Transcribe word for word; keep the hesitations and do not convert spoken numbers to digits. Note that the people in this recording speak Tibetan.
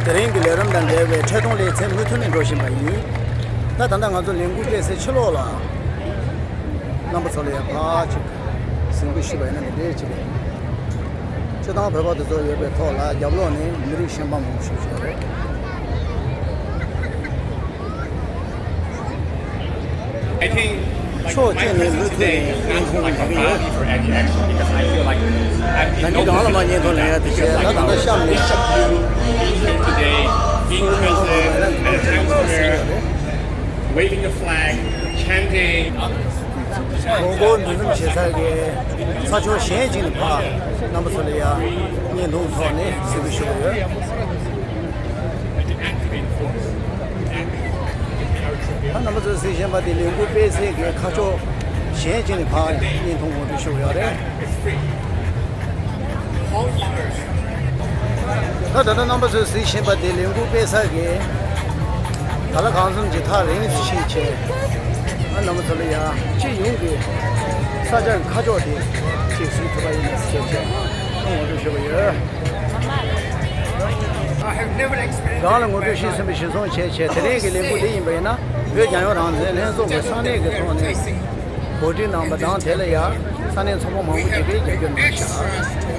དེ་རིང་གི་ལས་རིམ་དང་འབྲེལ་བའི་འཕྲལ་གཏོང་ལེ་ཚན་མུ་མཐུད་ནས་འགྲོ་བཞིན་པ་ཡིན། ད་ད་ལྟ་ང་ཚོ་ལས་འགུལ་སྤེལ་སའི་ཕྱི་ལོགས་ལ། རྣམ་པ་ཚོ་ལ་ཡང་ཕར་ཅིག་གཟིགས་འབུལ་ཞུས་པ་ཡིན་ན་འདི་འདྲའི་ཅིག་རེད། སྤྱིར་བཏང་བོད་པ་དེ་ཚོ་ཡོད་པའི་ཐོག་ལ་རྒྱབ་ལོགས་ནས་མི་རིགས་གཞན་པ་མང་པོ་ཞིག་ཡོད་རེད། ཕྱོགས་གཅིག་ནས་མུ་མཐུད་ནས་བརྙན་ཐུང་གི་ཡོད། ད་ནི་གང་ལ་མ་བརྙན་ཐུང་ལེན་ཡ་དེ་བྱས་ན་ད་ལྟ་གཤམ་ནས། Waving the flag, chanting. གོང་བཀུར་འདུ་འཛོམས་བྱེད་ས་གི་ས་ཕྱོགས་གཞན་གཅིག་ནས་ཕར་རྣམ་པ་ཚོ་ལ་ཡ་བརྙན་ཐུང་ཐོག་ནས་གཟིགས་འབུལ་ཞུ་གི་ཡོད། ད་རྣམ་པ་ཚོས་གཟིགས་བཞིན་པ་དེ་ལས་འགུལ་སྤེལ་སའི་གི་ཁ་ཕྱོགས་གཞན་གཅིག་ནས་ཕར་བརྙན་ཐུང་ངོ་སྤྲོད་ཞུ་གི་ཡོད་རེད། ད་ད་ལྟ་རྣམ་པ་ཚོས་གཟིགས་བཞིན་པ་དེ་ལས་འགུལ་སྤེལ་ས་གི་ག་ལ་གང་འཚམ་གྱི་ཐག་རིང་ཞིག་བྱས། ཨ་རྣམ་པ་ཚོ་ལ་ཡ་སྤྱི་ཡོངས་ཀྱི་ས་ཆ་གི་ཁ་ཕྱོགས་དེ་ཅིག་གཟིགས་ཐུབ་པ་ཡིན་ན་ཞེས་བྱས་ངོ་སྤྲོད་ཞུ་གི་ཡོད། I have never experienced གང་ལ་ངོ་སྤྲོད་ཞུས་ཟིན་པའི་གཞིར་བཟུང་བྱས་བྱས་དེ་རིང་གི་ལས་འགུལ་འདི་ཡིན་པ་ཡིན་ན་བོད་རྒྱལ་ཡོངས་རང་བཙན་ལྷན་ཚོགས་ཀྱི་ས་གནས་ཀྱི་ཐོག་ནས་གོ་སྒྲིག་གནང་པ་དང་དེ་ལ་ཡ་ས་གནས་ཚོགས་པ་མང་པོ་ཞིག་གིས་རྒྱབ་སྐྱོར་གནང་ཤག